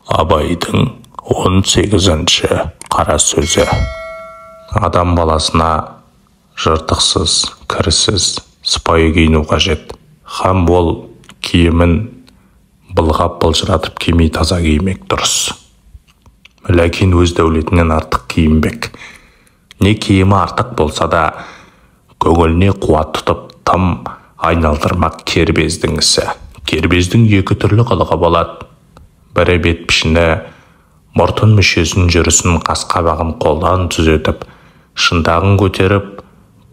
Абайдың 18-ші қара сөзі. Адам баласына жыртықсыз, кірсіз, сыпайы киіну қажет. Һәм ол киімін былғап былжыратып кимей таза кимек дұрыс. Ләкин өз дәулетінен артық киінбек. Не киімі артық болса да, көңіліне қуат тұтып тым айналдырмақ кербездің ісі. Кербездің екі түрлі қылығы болады. Бірі бет пішіні, мұртын, мүшесін, жүрісін, қас-қабағын қолдан түзетіп, шынтағын көтеріп,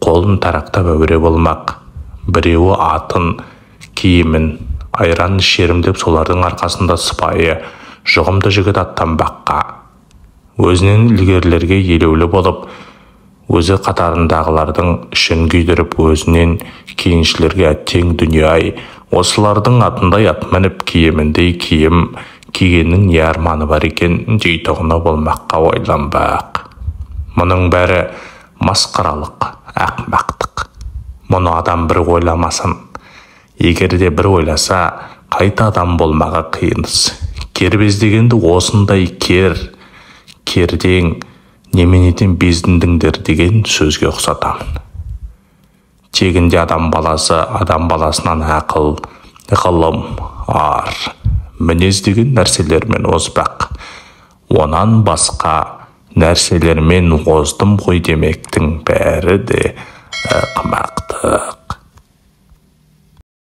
қолын тарақтап әуре болмақ. Біреуі атын, киімін, айран ішерім деп солардың арқасында сыпайы, жұғымды жігіт аттанбаққа. Өзінен ілгерілерге елеулі болып, өзі қатарындағылардың ішін күйдіріп, өзінен кейіншілерге әттең дүние-ай, осылардың атындай ат мініп, киіміндей киім кигеннің не арманы бар екен дейтұғыны болмаққа ойланбақ. Мұның бәрі масқаралық, ақмақтық. Мұны адам бір ойламасын. Егер де бір ойласа, қайта адам болмағы қиын іс. Кербез дегенді осындай кер, кердең, неменеден безіндіңдер деген сөзге ұқсатамын. Тегінде адам баласы адам баласынан ақыл, ғылым, ар, мінез деген нәрселермен озбақ. Онан басқа нәрселермен оздым ғой демектің бәрі де ақымақтық.